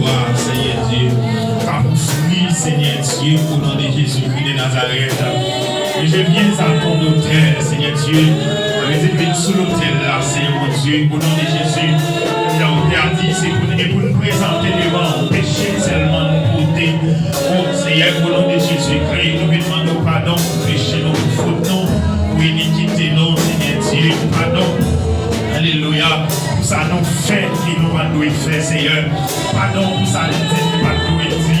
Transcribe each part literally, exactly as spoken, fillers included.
Wa, Seigneur Dieu, ka pou fri, Seigneur Dieu, au nom de Jésus-Christ de Nazareth. Et je viens à ton autel, Seigneur Dieu, je vin sou lotèl la, Seigneur mon Dieu, au nom de Jésus. Jan ou te a di, se pou nou, pou nou prezante devan ou peche sèlman nou pote. O Seyè, au nom de Jésus-Christ, nou vin mande w padon pou peche nou, pou fot nou, pou inikite nou, Seigneur Dieu, padon. Alelouya. Pou sa nou fè ke nou pa dwe fè, Seyè. Padon pou sa nou di nou pa dwe di.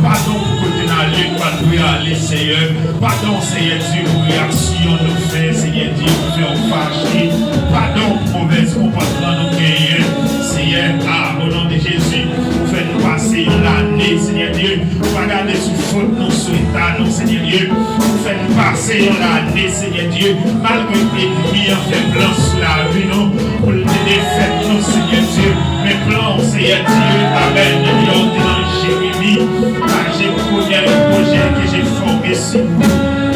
Padon pou kote n ale nou pa dwe ale, Seyè. Padon, Seyè Dye, pou reyaksyon nou fè, Seyè Dye, pou fè w fache. Padon pou movèz konpòtman nou genyen, Seyè. A, o non de Jezi, ou fè nou pase yon lane, Seyè Dye. Ou pa gade sou fot nou, sou eta nou, Seyè Dye. Ou fè nou pase yon lane, Seyè Dye, malgre enmi an fè plan sou lavi nou, pou l te defèt nou, Seyè Dye. Men plan w, Seyè Dye, amèn, jan w te nan Jeremi, car je connais le projet que j'ai formé sur vous,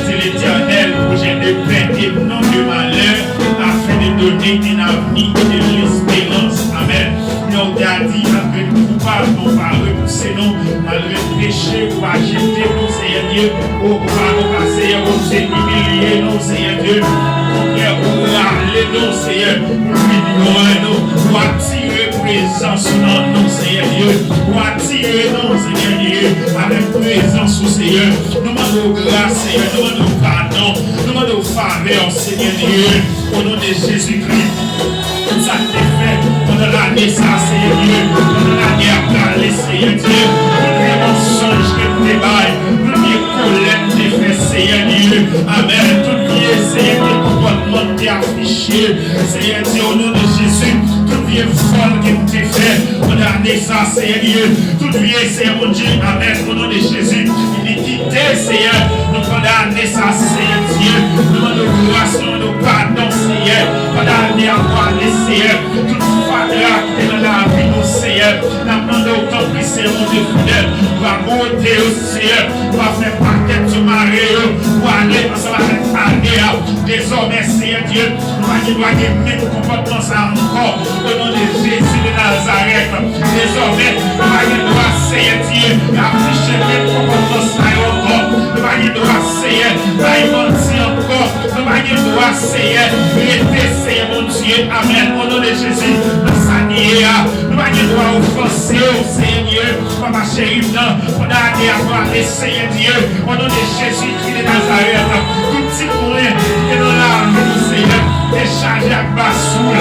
dit l'Éternel, projet de paix et non de malheur, afin de donner un avenir et de l'espérance. Amèn. Jan w te a di, malgre n koupab, men w pa repouse nou, malgre n peche, ou pa jete nou, Seyè Dye, o, ou pa, ou pa, Seyè Bondye, imilye nou, Seyè Dye, okontrè, ou rale nou, Seyè, ou vin lwen nou, ou atire prezans ou nan nou, Seyè Dye, ou atire nou, Seyè Dye, avèk prezans ou, Seyè. Nou mande w gras, Seyè, nou mande w padon, nou mande w favè, Seyè Dye, o non de Jezikri. Tout sa k te fèt pandan lane sa, Seyè Dye, pandan lane a prale, Seyè Dye, tout vye mansonj ke m te bay, tout vye kolè m te fè, Seyè Dye, amèn, tout vye, Seyè Dye, konpòtman m te afiche, Seyè Dye, o non de Jezi, tout vye vòl ke m te fè pandan lane sa, Seyè Dye, tout vye, Seyè Bondye, amèn, o non de Jezi, inikite, Seyè, nou kondane sa, Seyè Dye, nou mande w gras, nou mande w padon, Seyè, pandan lane a prale, Seyè, tout fatra ki te nan lavi nou, Seyè, n ap mande w, tanpri, Seyè, Bondye fidèl, w a bwote yo, Seyè, w a fè pakèt yo mare yo, w ale ansanm avèk ane a, dezòmè, Seyè Dye, nou pa gen dwa gen menm konpòtman sa a ankò. O non de Jezi de Nazarèt, dezòmè, nou pa gen dwa, Seyè Dye, afiche menm konpòtman sa yo ankò. Nou pa gen dwa, Seyè, bay manti ankò. Nou pa gen dwa, Seyè, rete, Seyè Bondye, amèn, o non de Jezi, nan sa n ye a. Nou pa gen dwa ofanse w, Seyè Dye, papa cheri m nan, pandan ane a prale, Seyè Dye, o non de Jezi, de Nazarèt, tout ti mwen ki te nan lavi nou, Seyè, te chaje ak basoul.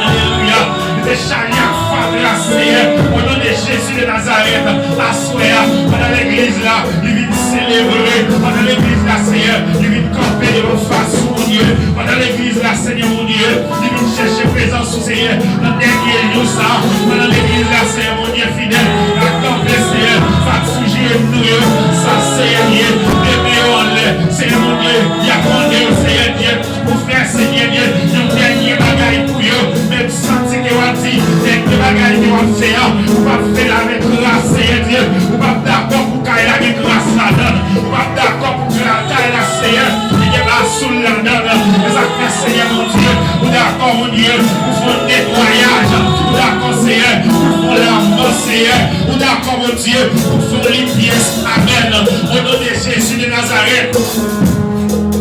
Alelouya. Li te chaje ak fatra, Seyè. O non de Jezi de Nazarèt, aswè a, pandan legliz la, li vin selebre. Pandan legliz la, Seyè, li vin kanpe devan fas ou, Bondye. Pandan legliz la, Seyè, Bondye, li vin chèche prezans ou, Seyè, nan dènye jou sa. Pandan legliz la, Seyè, Bondye, fidèl, n ap kanpe, Seyè, sa k sou jenou yo, sa, Seyè, ye, leve yo anlè, Seyè, Bondye, y ap mande yo, Seyè Dye, pou fè, Seyè Dye, yon dènye bagay pou yo, men m santi ke w ap di, dènye bagay ke w ap fè a, ou p ap fè l avèk kras, Seyè Dye, ou p ap dakò pou kay la gen kras ladan l, ou p ap dakò pou kay la, Seyè, ki gen basoul ladan l, men sa k fè, Seyè, Bondye, ou dakò, Bondye, pou fè yon netwayaj, ou dakò, Seyè, pou fè yon lamò, Seyè, ou dakò, Bondye, pou fè yon linpyès, amèn, o non de Jezi de Nazarèt.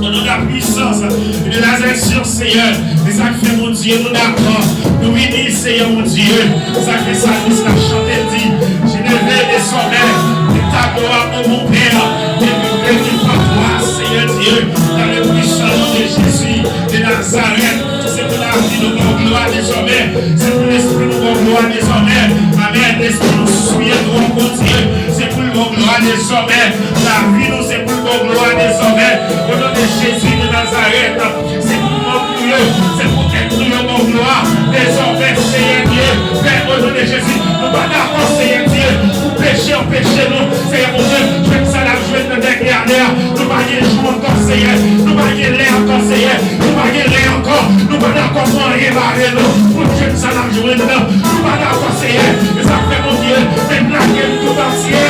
O non de la puissance et de la résurrection, Seyè. E sa k fè, Bondye, nou dakò. Nou vini, Seyè, Bondye. E sa k fè salmis la chante, l di, je me lève désormais, de ta gloire, ô mon Père, et me glorifie toi, Seigneur Dieu, dans le puissant nom de Jésus de Nazareth. Se pou lavi nou ba w glwa dezòmè. Se pou lespri nou ba w glwa dezòmè. Amèn. Lespri nou souye twòn Bondye. Se pou l ba w glwa dezòmè. Lavi nou se pou l ba w glwa dezòmè. O non de Jezi de Nazarèt, se pou manm nou yo, se pou èt nou yo ba w glwa dezòmè, Seyè Dye. Pè, o non de Jezi, nou pa dakò, Seyè Dye, pou peche anpeche nou, Seyè Bondye, jwenn sa n ap jwenn nan dènye ane a. Nou pa gen jou ankò, Seyè. Nou pa gen lè ankò, Seyè. Nou pa gen lè ankò. Nou pa dakò pou anyen bare nou pou n jwenn sa n ap jwenn nan. Nou pa dakò, Seyè. E sa k fè, Bondye, men n lage n tout antye.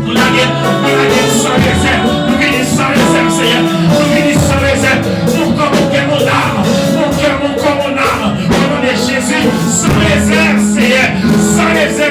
Nou lage n, nou lage n san rezèv. Nou vini san rezèv, Seyè. Nou vini san rezèv. Mon corps, mon cœur, mon âme. Mon cœur, mon corps, mon âme. Au nom de Jésus, sans réserve, Seigneur. Sans réserve.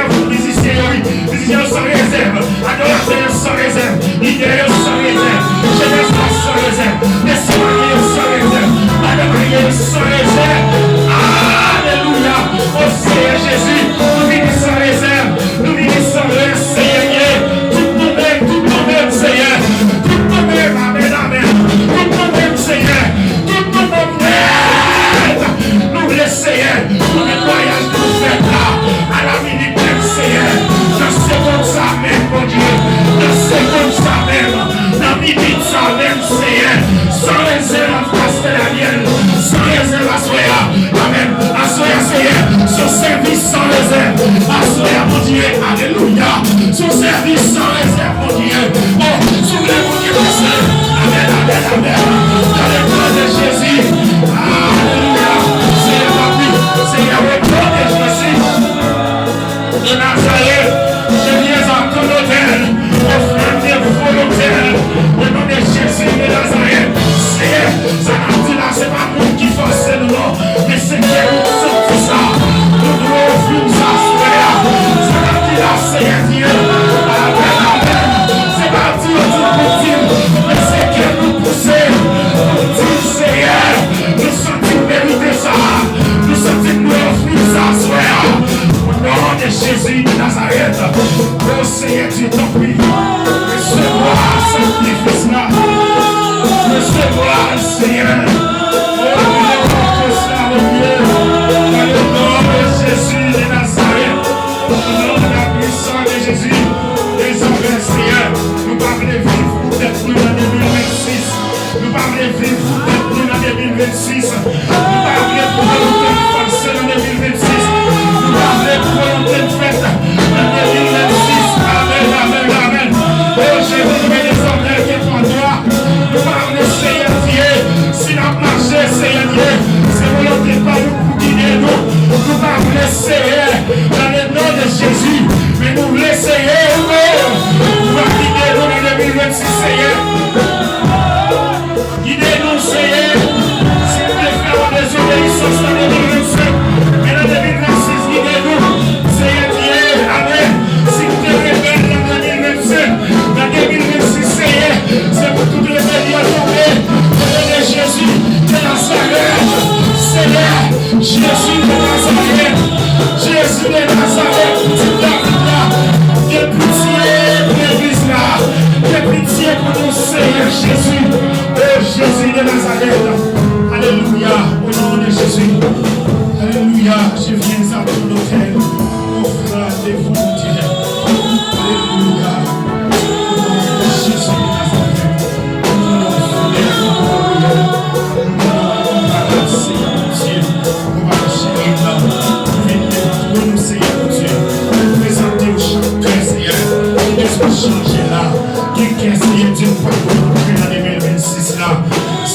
Seyè Dye, tanpri, resevwa sakrifis la. Resevwa l, Seyè. O non de Kris la, Bondye. Dans le nom de Jésus de Nazareth. Au nom puissant de Jésus. Dezòmè, Seyè, nou pa vle viv pou tèt nou nan de mil vennsis. Nou pa vle viv pou tèt nou nan de mil vennsis. Nou pa vle pou volonte n pase nan de mil vennsis. Nou pa vle pou volonte n fèt nan de mil vennsis. Amèn, amèn, amèn. O Jezi, men dezòmè ke pandwa. Nou pa vle, Seyè Dye, si n ap mache, Seyè Dye, se volonte pa nou pou gide nou. Nou pa vle, Seyè, dans le nom de Jésus, men nou vle, Seyè, ou menm, ou va gide nou nan de mil vennsis, Seyè. Gide nou, Seyè. Si n te fè yon dezobeyisans nan de mil vennsenk, men nan de mil vennsis, gide nou, Seyè Dye, amèn. Si n te rebèl nan de mil vennsenk, nan de mil vennsis, Seyè, se pou tout rebelyon tonbe. O non de Jezi de Nazarèt, Seyè, Jezi de Nazarèt, Jezi de Nazarèt, Pitit David la, gen pitye pou legliz la, gen pitye pou nou, Seyè Jezi. O Jezi de Nazarèt, alelouya, o non de Jezi, alelouya, je viens à ton autel, offrande volontiers, alelouya, o non de Jezi de Nazarèt, o non de Jezi de Nazarèt. Nou pa ka, Seyè Bondye, nou pa ka cheri nan. Nou vin devan twòn ou, Seyè Bondye. Nou prezante w chak kè, Seyè. Ki bezwen chanje la. Gen kè, Seyè Dye, nou pa konn antre nan de mil vennsis la.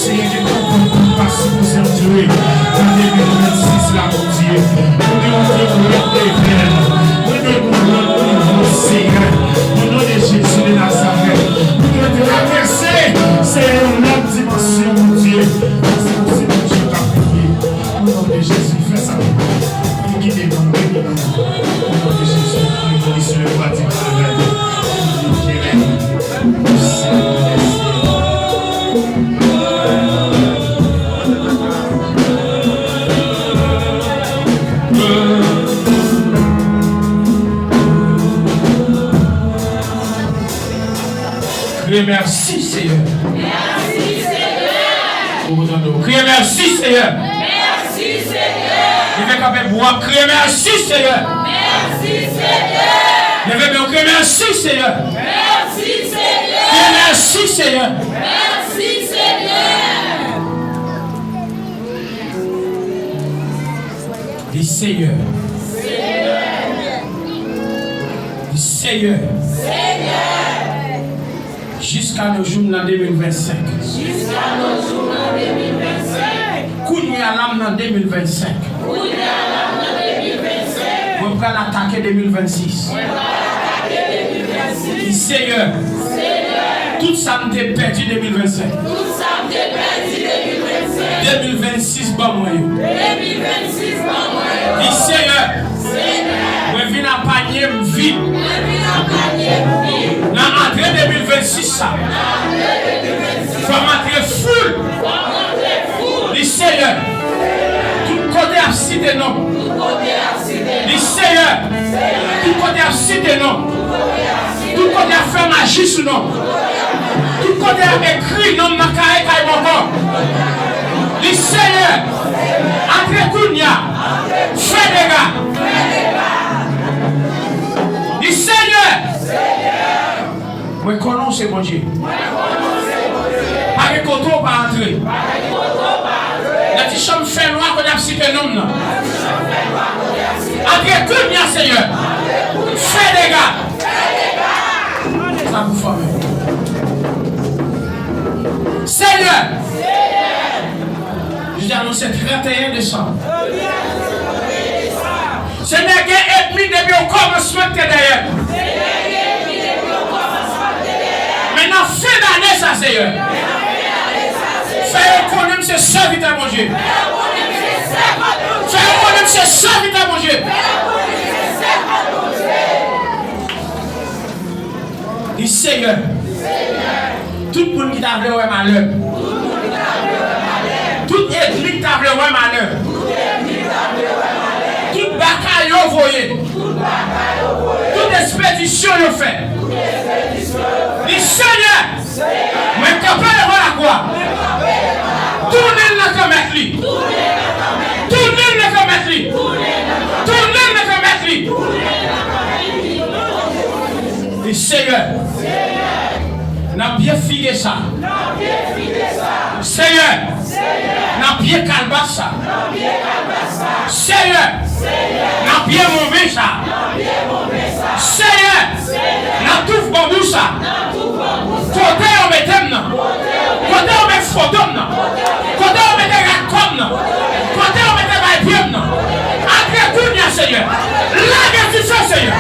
Seyè, gen pòt nou pa sipoze antre nan de mil vennsis la, Bondye. Nou dwe antre yon lòt levèl. Nou dwe yon lòt nivo, Seyè. O non de Jezi de Nazarèt. Nou dwe travèse, Seyè, yon lòt dimansyon, Bondye. Paske ou se Bondye k ap priye. O non de Jezi, fè sa pou nou. Vin gide nou, beni nou. O non de Jezi, nou vini sou le pwa di travay. Vin gere nou. Mèsi, mèsi. Kriye mèsi, Seyè. Mèsi, Seyè. Ou kontan nou? Kriye mèsi, Seyè. Mèsi, Seyè. Leve kanpe pou w ap kriye mèsi, Seyè. Mèsi, Seyè. Leve men w, kriye mèsi, Seyè. Mèsi, Seyè. Kriye mèsi, Seyè. Mèsi, Seyè. Di Seyè. Di Seyè. Jiska nou jou m nan de mil vennsenk. Jiska nou jou m nan de mil vennsenk. Kounye a la m nan de mil vennsenk. Kounye a la m nan de mil vennsenk. Mwen pral atake de mil vennsis. Mwen pral atake de mil vennsis. Di Seyè. Seyè. Tout sa m te pèdi de mil vennsenk. Tout sa m te pèdi de mil vennsenk. De mil vennsis ban mwen yo. De mil vennsis ban mwen yo. Di Seyè. Mwen vin apanye m vit. Nan antre de mil vennsis sa. Fò m antre foul. Di Seyè. Tout kote y ap site non m. Di Seyè. Tout kote y ap site non m. Tout kote y ap fè maji sou non m. Tout kote y ap ekri non m nan kare kay bòkò. Di Seyè. Antre kounye a. Fè dega. Di Seyè. Mwen konnen w se Bondye. Pa gen kote w pa antre. Nan ti chanm fè lwa kote y ap site non m nan. Antre kounye a, Seyè. Fè dega. Sa pou fanmi. Seyè. Jodi a nou se trannteyen desanm. Senyè, gen ènmi depi okòmansman ki te dèyè m. Men nan fen dane sa, Seyè, fè yo konnen m se sèvitè Bondye. Fè yo konnen m se sèvitè Bondye. Di Seyè, tout moun ki ta vle wè malè m, tout ènmi ki ta vle wè malè m, tout bagay yo voye, tout Ekspedisyon yo fè. Di, Senyè, mwen kanpe devan lakwa. Tounen l nan kan mèt li. Tounen l nan kan mèt li. Tounen l nan kan mèt li. Di, Senyè, nan pye fige sa. Senyè, nan pye kalbas sa. Senyè, nan pye monmen sa. Senyè, nan touf banbou sa. Kote yo mete m nan. Kote yo met foto m nan. Kote yo mete rad kò m nan. Kote yo mete bay pye m nan. Antre kounye a, Senyè. Lage dife, Senyè.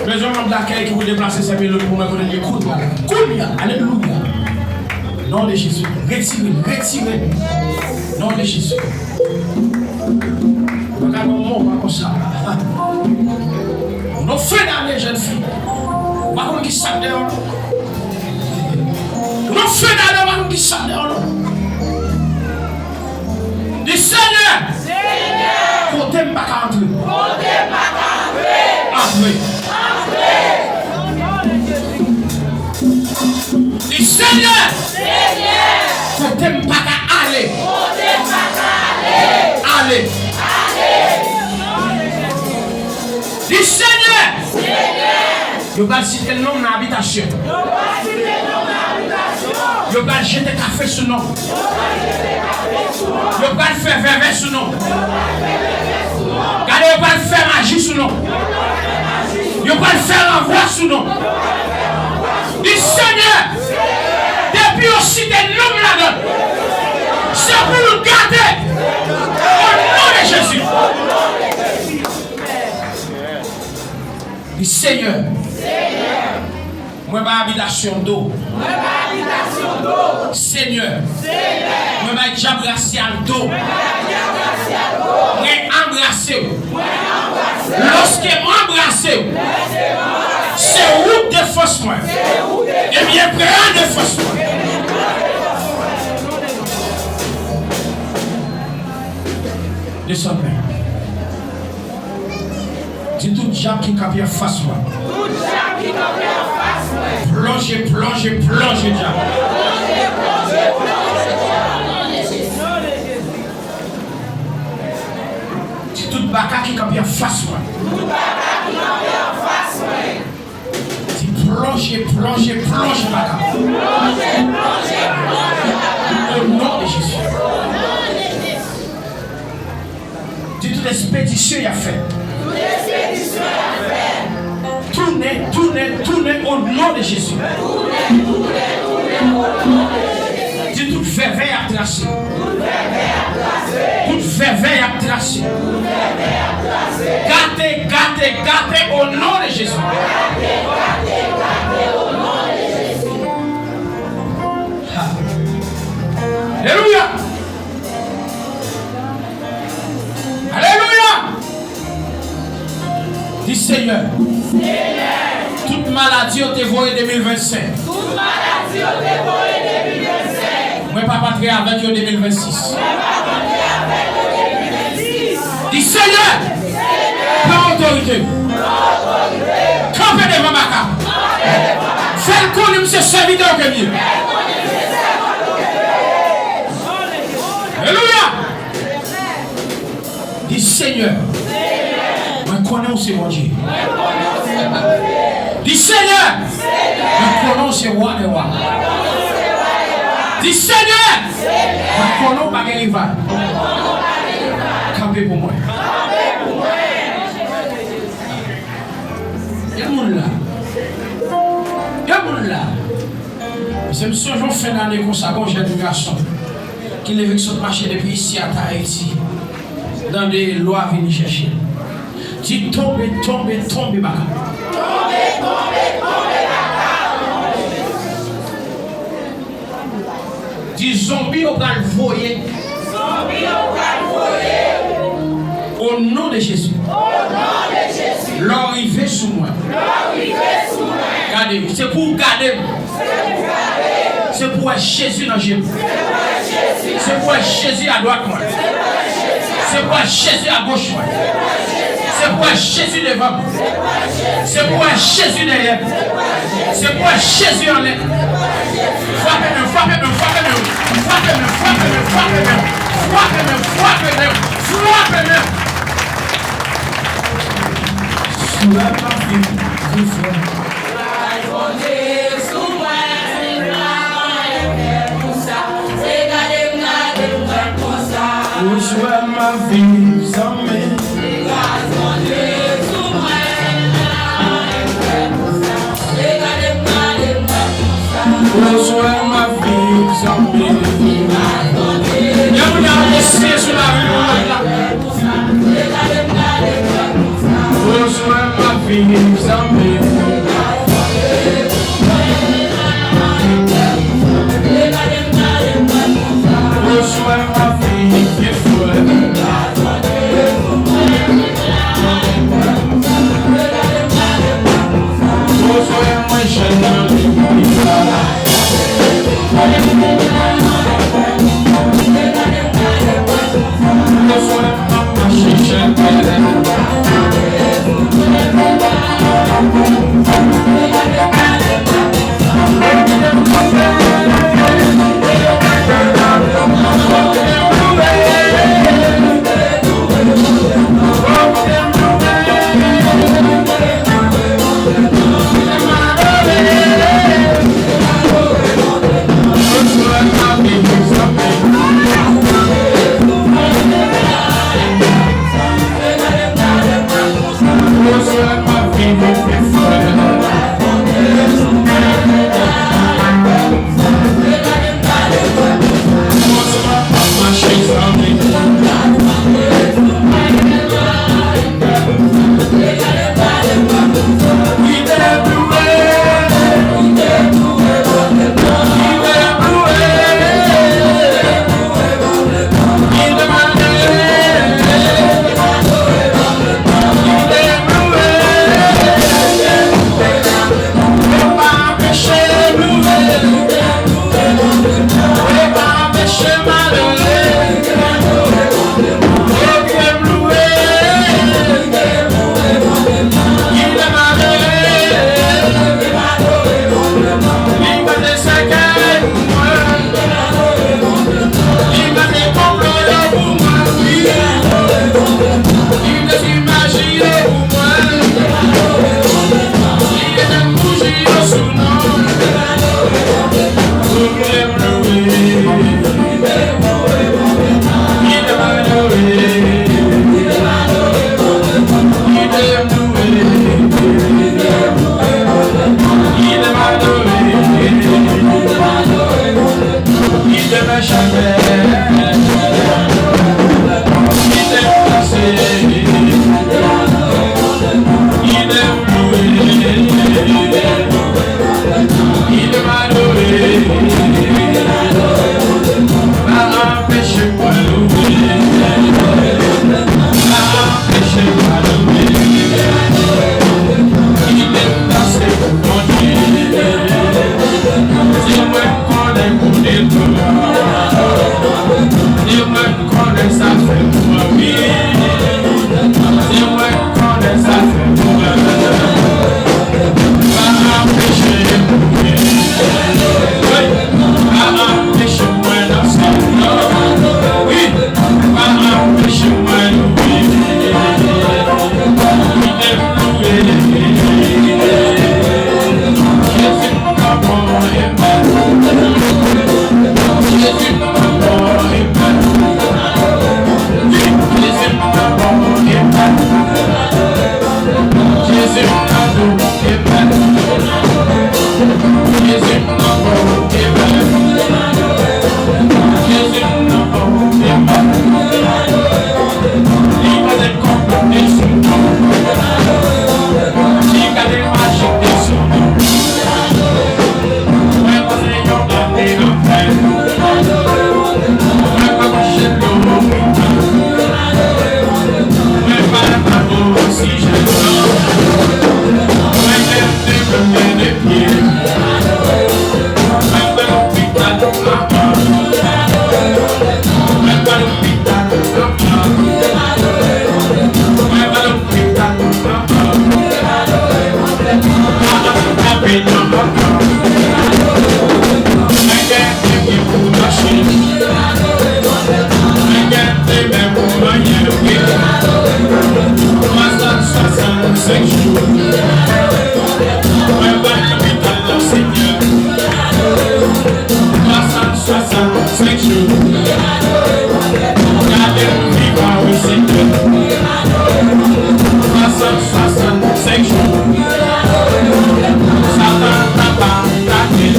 Bezwen manm dakèy ki pou deplase sèt mil lout pou mwen kote l ye kounye a. Kounye a. Alelouya. Non de Jezi. Retire l. Retire l. Non de Jezi. Ou pa ka nan moman konsa. Nou fen ane, jèn fi. Ou pa konn ki sa k dèyè w non. Nou fen ane, ou pa konn ki sa k dèyè w non. Di, Senyè, kote m pa ka antre. Antre. Di, Senyè, kote m pa ka ale. Ale. Di, Senyè, yo pral site non m nan abitasyon. Yo pral jete kafe sou non m. Yo pral fè vèvè sou non m. Gade, yo pral fè maji sou non m. Yo pral fè ranvwa sou non m. Di, Senyè, depi yo site non m ladan l, se pou l gate. O non de Jezi. Di, Senyè, mwen bay abitasyon do. Senyè, mwen bay dyab rasyal do. Mwen anbrase w. Lòske mwen anbrase w, se ou k defans mwen. Ebyen, pran defans mwen. Desann men. Di, tout dyab ki kanpe anfas mwen. Tout dyab ki kanpe anfas mwen. Plonje, plonje, plonje dyab. Plonje, plonje, plonje dyab. Di, tout baka ki kanpe anfas mwen. Tout baka ki kanpe anfas mwen. Di, plonje, plonje, plonje baka. Plonje, plonje, plonje baka. O non de Jezi. O non de Jezi. Di, tout ekspedisyon y ap fè. Tout ekspedisyon y ap fè. Tounen, tounen, tounen, o non de Jezi. Tounen, tounen, tounen, o non de Jezi. Di, tout vèvè y ap trase. Tout vèvè y ap trase. Tout vèvè y ap trase. Tout vèvè y ap trase. Gate, gate, gate, o non de Jezi. Gate, gate, gate, o non de Jezi. Ha. Alelouya. Alelouya! Di, Senyè, tout maladi yo te voye de mil vennsenk, tout maladi yo te voye de mil vennsenk, mwen p ap antre avèk yo de mil vennsis. Mwen p ap antre avèk yo de mil vennsis. Di, Senyè, pran otorite. Kanpe devan baka. Fè l konnen m se sèvitè w ke m ye. Alelouya! Di, Senyè, mwen konnen w se Bondye. Di, Senyè, mwen konnen w se Wa dè wa. Di, Senyè, mwen konnen w pa gen rival. Kanpe pou mwen. Gen moun la. Gen moun la. Paske m sonje yon fen dane konsa, gen yon jèn gason ki leve, ki sot mache depi isi ata Ayiti. Tande lwa vini chèche l. Di, tonbe, tonbe, tonbe baka. Tonbe, tonbe, tonbe baka. Di, zonbi yo pral voye. Zonbi yo pral voye. O non de Jezi. O non de Jezi. Lè w rive sou mwen. Lè w rive sou mwen. Gade, se pou w gade m. Se pou w gade m. Se pou wè Jezi nan je m. Se pou wè Jezi adwat mwen. Se pou wè Jezi agoch mwen. Se pou wè Jezi devan m. Se pou wè Jezi dèyè m. Se pou wè Jezi anlè m. Frape men, frape men, frape men, frape men, frape men, frape men, frape men, frape men, frape men. Sou la pa fin, sou la. Oswè m ap viv zanmi. Oswè m ap viv zanmi. Yon moun ap eseye sou lavi nou la. Oswè m ap viv zanmi. Oswè m ap viv vye frè. Oswè mwen jèn nan legliz la. Oswè m ap mache chèche. Senk jou. Mwen bat kapital la, Senyè. Twa san swasannsenk jou. Gade m vivan, wi, Senyè. Twa san swasannsenk jou. Satan pa pa atake.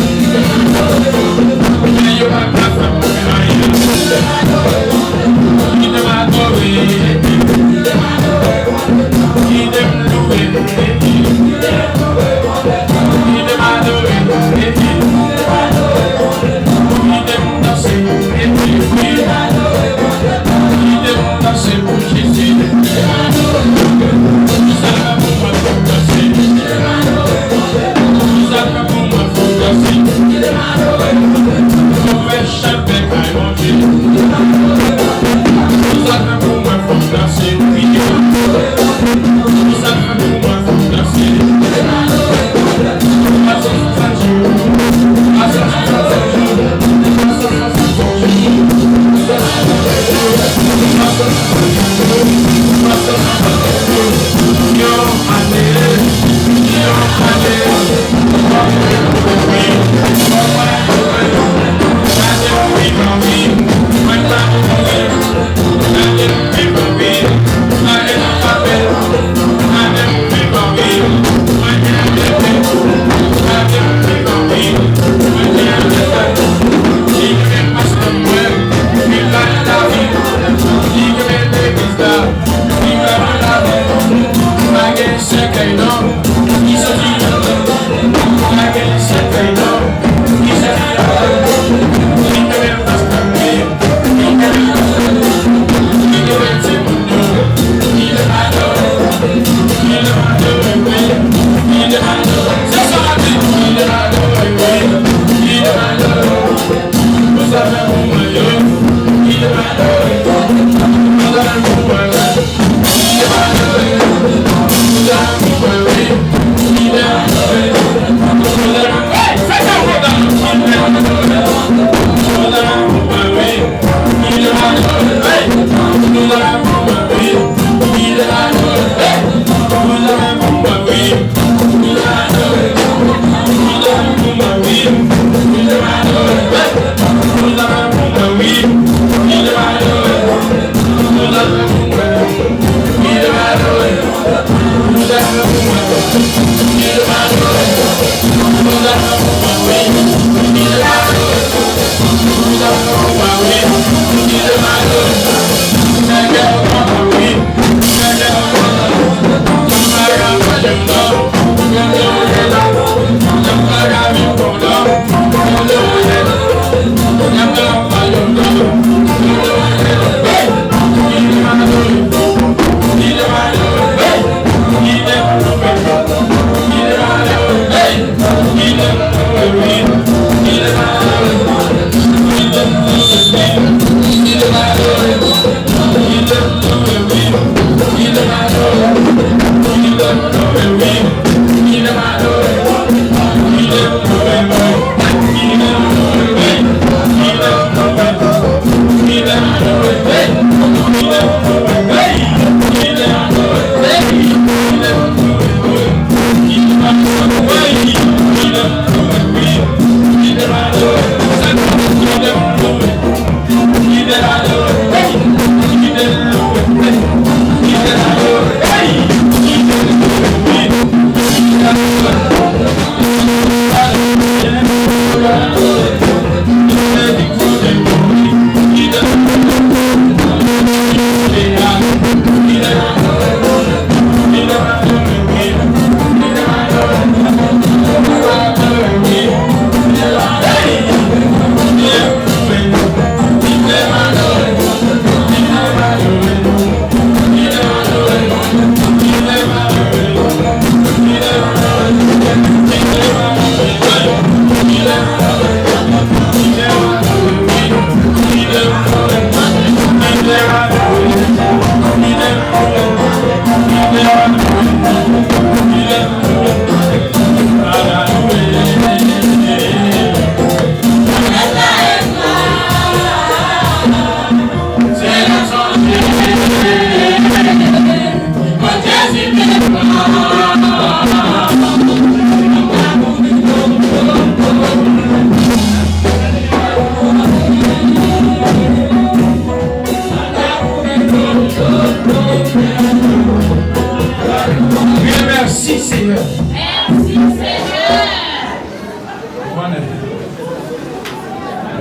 Men yo pa ka fè m anyen. Kite m adore. Kite m louwe. Kite m adore. Kite m danse. Kite m danse pou Jezi. Sa pou mwen pou danse. Sa pou mwen pou danse. Pou fè chanpè kay Bondye. Sa pou mwen pou danse. Sa pou mwen pou danse.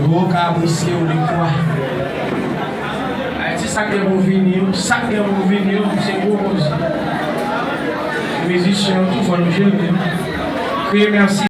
Ou ka apresye w de kwa. Ayiti, sa k gen pou vini, sa k gen pou vini, se gwo koze. Mizisyen yo tou fò nou jere. Kriye mèsi.